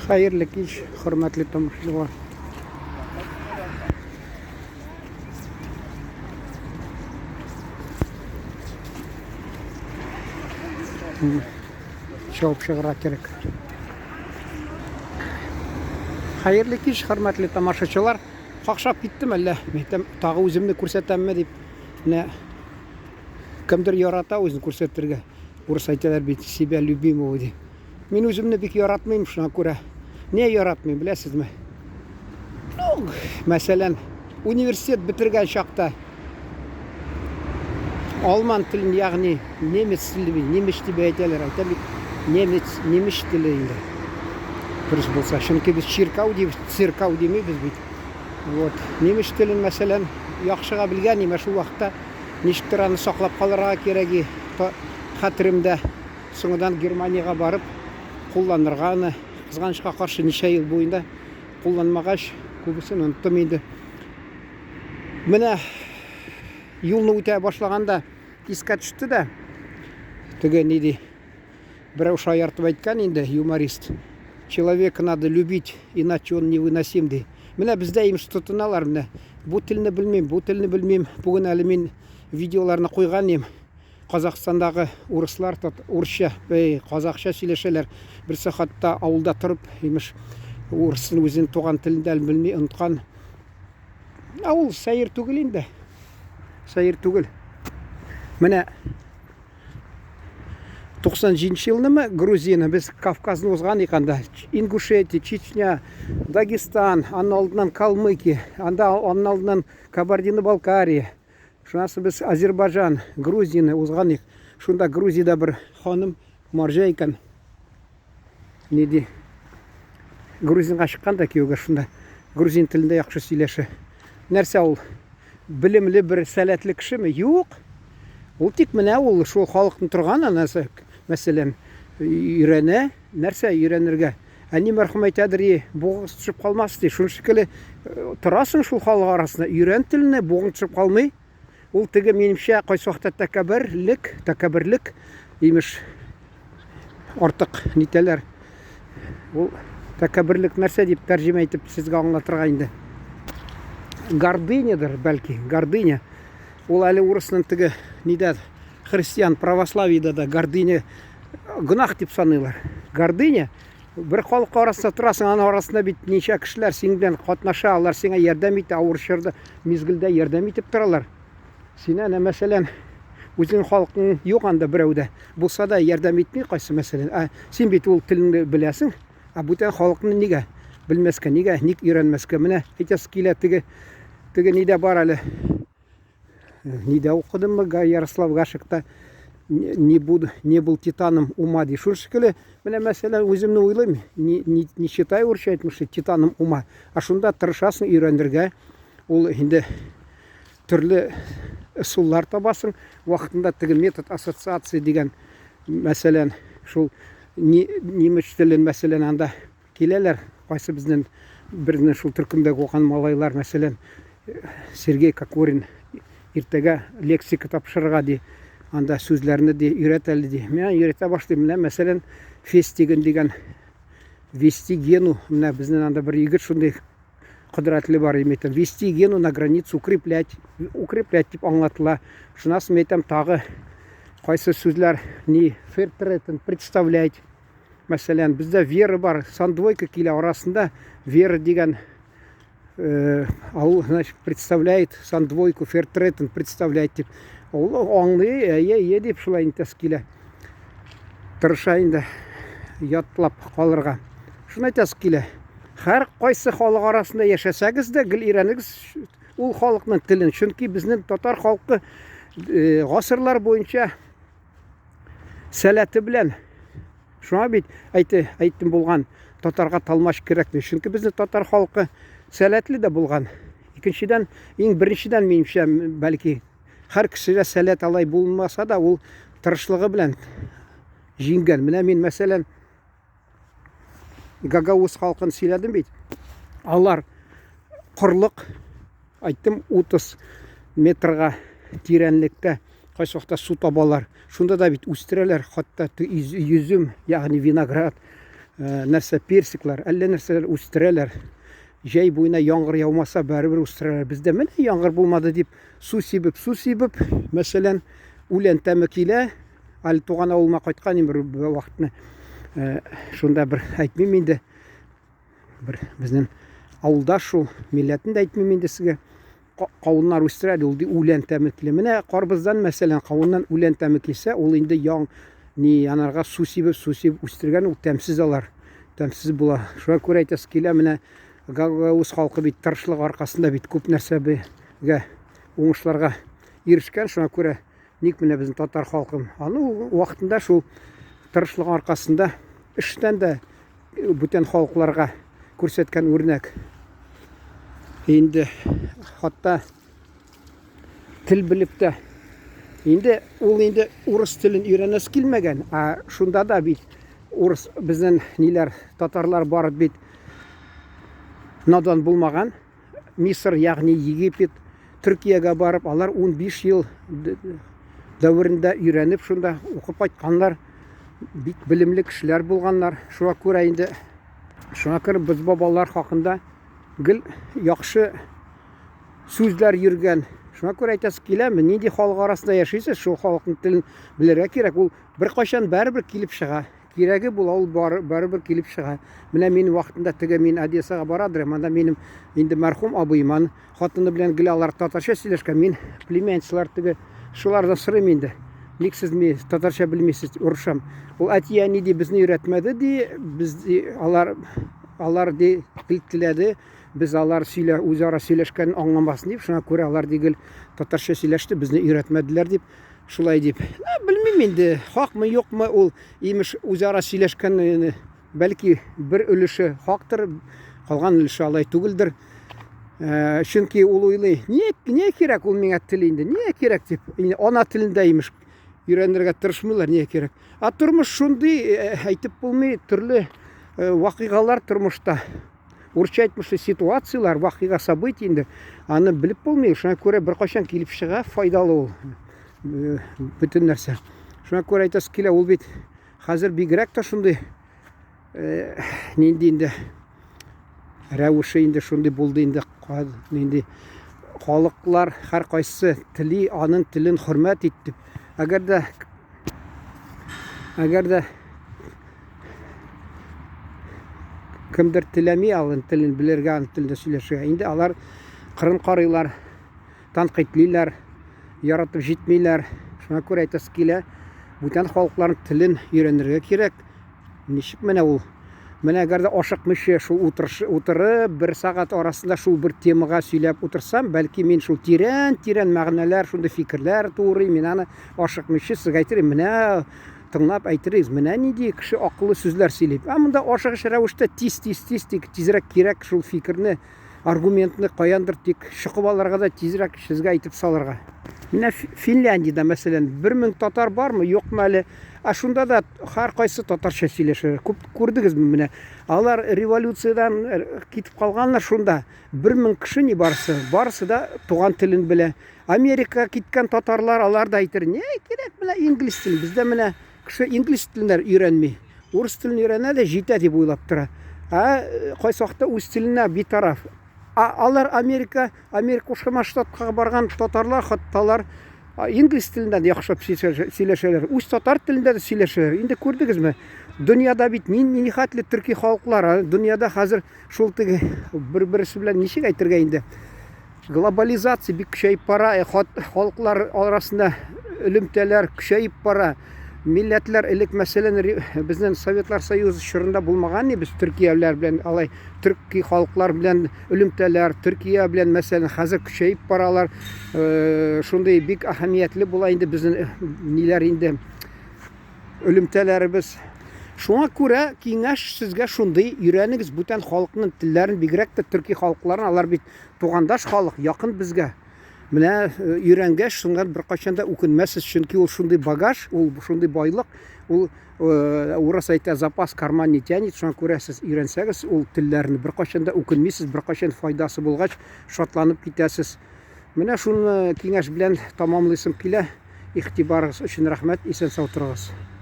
Хәерле кич, хөрмәтле тамашачылар. Чабып чыгарга кирәк. Хәерле кич, хөрмәтле тамашачылар. Какшап киттем әллә? Әйтәм, тагы үземне күрсәтәмме дип. Менә кемдер ярата үзен күрсәтергә. Урыс әйтәләр бит, себя любимого дип. Мин үземне бик яратмыйм, шуңа күрә. Не яратмыйм, беләсезме? Ну, мәсәлән, университет бетергән чакта алман телен, ягъни немец теле, немец дип әйтәләр, әйтәм бит, немец, немец теле инде. Дөрес булса, чөнки без чиркау дип, циркау димибез бит. Вот. Немец телен, мәсәлән, яхшыга белгән идем, шул вакытта ничектер аны саклап калырга кирәк хәтеремдә. Соңыннан Германиягә барып кулланырга аны. Кызганычка каршы, ничә ел буенда кулланмагач, күбесен оныттым инде. Менә юлны үтә башлаганда искә төште дә, теге ни ди, берәү шаяртып әйткән инде, юморист. Человека надо любить, иначе он невыносим, ди. Менә бездә имеш тотыналар менә. Бу телне белмим, бу телне белмим. Бүген әле мин видеоларны куйган идем. Казахстандагы урыслар урысча, эй, казахча сөйләшәләр. Берсе хатта авылда торып, имеш, урысын үзенең туган телен дә белми, оныткан. Ә ул сәер түгел инде. Сәер түгел. Менә 97 елнымы Грузияне без Кавказны узган икән анда. Ингушетия, Чечня, Дагестан, аннан алдыннан Калмыкия, анда аннан алдыннан Кабардино-Балкария. Шуннан соң без Азербайҗан, Грузияне узган идек. Шунда Грузиядә бер ханым марҗа икән. Ни ди? Грузинга чыккан да кияүгә шунда. Грузин телендә яхшы сөйләшә. Нәрсә ул? Белемле бер сәләтле кешеме? Юк. Ул тик менә ул шул халыкның торган анасы, мәсәлән, өйрәнә. Нәрсә өйрәнергә? Әни мәрхүм әйтәдер, и, бугыгыз төшеп калмас, ди. Шуның шикелле э, торасың шул халык арасында, өйрән телене, бугың төшеп калмый. Ул теге, минемчә, кайсы вакытта тәкәбберлек, тәкәбберлек, имеш, артык нитәләр. Ул тәкәбберлек нәрсә дип тәрҗемә итеп сезгә аңлатырга инде. Гордынядыр, бәлки, гордыня. Ул әле урысның теге нидә христиан православиедә дә гордыня гөнаһ дип саныйлар. Гордыня бер халык арасында торасың, аның арасында бит ничә кешеләр синең белән катнаша, алар сиңа ярдәм итә, авыр чорда мизгелдә ярдәм итеп торалар. Син әнә, мәсәлән, үзеңнең халкың юк анда берәү дә. Булса да ярдәм итми кайсы мәсәлән. Ә син бит ул телеңне беләсең, ә бүтән халыкны нигә белмәскә, нигә, ник өйрәнмәскә? Менә әйтәсе килә, теге теге нидә бар әле. Нидә укыдыммы Ярослав Гашекта не буду, не был титаном ума ди. Шул шикелле, менә мәсәлән, үземне уйлыйм, не, не, не считаю урысча әйтмешли титаном ума. Ә шунда тырышасың өйрәнергә. Ул инде төрле ысуллар табасың. Вакытында теге метод ассоциации дигән, мәсәлән, шул немец телен, мәсәлән, анда Киләләр, кайсы безнең берне шул төркемдә укыган малайлар, мәсәлән, Сергей Кокорин иртәгә лексика тапшырырга ди, анда сүзләрне ди, өйрәт әле ди. Мин өйрәтә башлыйм. Менә, мәсәлән, фестиген дигән вести гену, менә безнең анда бер егет шундый кодрәтле бар, мин әйтәм, вести гену на границу укреплять, укреплять дип аңлатыла. Шуннан соң мин әйтәм, тагы кайсы сүзләр ни фертретен представлять. Мәсәлән, бездә Вера бар, сан двойка килә арасында Вера дигән э, ул, значит, представляет сан двойку, фертретен представляет дип. Ул аңлый, әйе, әйе дип шулай интәс килә. Тырыша инде ятлап калырга. Шуны әйтәсе килә. Һәр кайсы халык арасында яшәсәгез дә, гел өйрәнегез ул халыкның телен. Чөнки безнең татар халкы э, гасырлар буенча сәләте белән. Шуңа бит әйте, әйттем булган, татарга талмач кирәкми. Чөнки безнең татар халкы сәләтле дә булган. Икенчедән, иң беренчедән минемчә, бәлки, һәр кешедә сәләт алай булмаса да, ул тырышлыгы белән җиңгән. Менә мин, мәсәлән, Гагауз халкын сөйләдем бит. Алар корлык, айттым, 30 метрга тирәнлектә кайсы вакытта су табалар. Шунда да бит үстерәләр, хатта йөзем, ягъни виноград. Нәрсә персиклар, әллә нәрсәләр үстерәләр. Җәй буена яңгыр яумаса, барыбер үстерәләр. Бездә менә яңгыр булмады дип, су сибеп, су сибеп, мәсәлән, үлән тәме килә. Әле туган авылыма кайткан идем бер вакытны. Шунда бер әйтмим инде. Бер безнең авылдаш шул, милләтен дә әйтмим инде сезгә. Кавыннар үстерә ди, ул ди үлән тәме килә. Менә карбыздан, мәсәлән, кавыннан үлән тәме килсә, ул инде яң ни анарга су сибеп, су сибеп үстергән, ул тәмсез алар. Тәмсез була. Шуңа күрә әйтәсе килә, менә гагауз халкы бит тырышлык аркасында бит күп нәрсәгә уңышларга ирешкән. Шуңа күрә ник менә безнең татар халкын аны вакытында шул тырышлык аркасында эштән дә бүтән халыкларга күрсәткән үрнәк. Инде хатта тел белеп тә инде ул инде урыс телен өйрәнәсе килмәгән, ә шунда да бит урыс безнең ниләр татарлар барып бит надан булмаган. Мисыр, ягъни Египет, Төркиягә барып, алар 15 ел дәверендә өйрәнеп, шунда укып кайтканнар. Бик белемле кешеләр булганнар. Шуңа күрә инде шуңа күрә без бабалар хакында гел яхшы сүзләр йөргән. Шуңа күрә әйтәсе киләме, нинди халык арасында яшисез, шул халыкның телен белергә кирәк. Ул беркайчан барыбер килеп чыга. Кирәге була, ул бар, барыбер килеп чыга. Менә мин вакытында теге мин Одессага барадыр, монда минем инде мәрхүм абыем, ан хатыны белән гел алар татарча сөйләшкән. Мин племянницалар теге шулардан сорыйм инде. Ник сез ми татарча белмисез, орышам. Ул әти әни ди безне өйрәтмәде ди, без ди, алар алар ди тел теләде, без алар сөйлә үзара сөйләшкәнен аңламасын дип, шуңа күрә алар ди гел татарча сөйләште, безне өйрәтмәделәр дип. Шулай дип. Ә, белмим инде, хакмы, юкмы ул, имеш, үзара сөйләшкән, бәлки бер өлеше хактыр, калган өлеше алай түгелдер. Ә, чөнки ул уйлый, не, не кирәк ул миңа тел инде, не кирәк дип. Инде ана телендә имеш өйрәнергә тырышмыйлар, не кирәк. Ә тормыш шундый, әйтеп булмый, төрле вакыйгалар тормышта. Урысча әйтмешли ситуацияләр, вакыйга, событие инде. Аны белеп булмый, шуңа күрә беркайчан килеп чыга, файдалы ул. Э, бөтен нәрсә. Шуңа күрә әйтәсе килә, ул бит хәзер бигрәк тә шундый э, нинди инде рәвеше инде шундый булды инде нинди халыклар һәркайсы тели аның телен хөрмәт ит дип. Әгәр дә әгәр дә Кемдер теләми алын телен белергә, аның телендә сөйләшергә. Инде алар кырын карыйлар, тәнкыйтьлиләр, яратып җитмиләр. Шуңа күрә әйтәсе килә, бүтән халыкларның телен өйрәнергә кирәк. Ничек менә ул? Менә әгәр дә ашыкмыйча шул утырыш, утырып, бер сәгать арасында шул бер темага сөйләп утырсам, бәлки мин шул тирән-тирән мәгънәләр, шундый фикерләр туырыйм, мин аны ашыкмыйча сезгә әйтер идем, менә тыңлап әйтерегез, менә нинди кеше акыллы сүзләр сөйли. Ә монда ашыгыч рәвештә тиз-тиз-тиз тик тизрәк кирәк шул фикерне, аргументны каяндыр тик чокып алырга да тизрәк сезгә әйтеп салырга. Менә Финляндиядә, мәсәлән, 1000 татар бармы, юкмы әле? Ә шунда да һәркайсы татарча сөйләшә. Күп күрдегезме менә? Алар революциядән э, китеп калганнар шунда. 1000 кеше ни барысы, барысы да туган телен белә. Америкага киткән татарлар, алар да әйтер, не кирәк менә инглиз теле, бездә менә кеше инглиз телен өйрәнми. Урыс телен өйрәнә дә җитә дип уйлап тора. Ә э, кайсы вакытта үз теленә битараф. А алар Америка, Америка Кушма Штатка барган татарлар, хатта алар инглиз телендә дә яхшылап сөйләшәләр, үз татар телендә дә сөйләшәләр. Инде күрдегезме? Дөньяда бит ни нихәтле төрки халыклар, дөньяда хәзер шул теге бер-берсе белән ничек әйтергә инде? Глобализация бик көчәеп бара, э, халыклар арасында элемтәләр көчәеп бара. Милләтләр элек, мәсәлән, безнең Советлар Союзы чорында булмаган ни без төркияләр белән алай төрки халыклар белән элемтәләр, Төркия белән мәсәлән хәзер көчәеп баралар. Э, шундый бик әһәмиятле була инде безнең э, ниләр инде элемтәләребез. Шуңа күрә киңәш сезгә шундый, өйрәнегез бүтән халыкның телләрен, бигрәк тә төрки халыкларын, алар бит тугандаш халык, якын безгә. Менә э, өйрәнгәч, шуңа беркайчан да үкенмәссез, чөнки ул шундый багаж, ул шундый байлык, ул э, урыс әйтә, запас карман не тянет, шуңа күрә сез өйрәнсәгез ул телләрне беркайчан да үкенмисез, беркайчан файдасы булгач, шатланып китәсез. Менә шуны киңәш белән тамамлыйсым килә. Игътибарыгыз өчен рәхмәт, исән-сау торыгыз.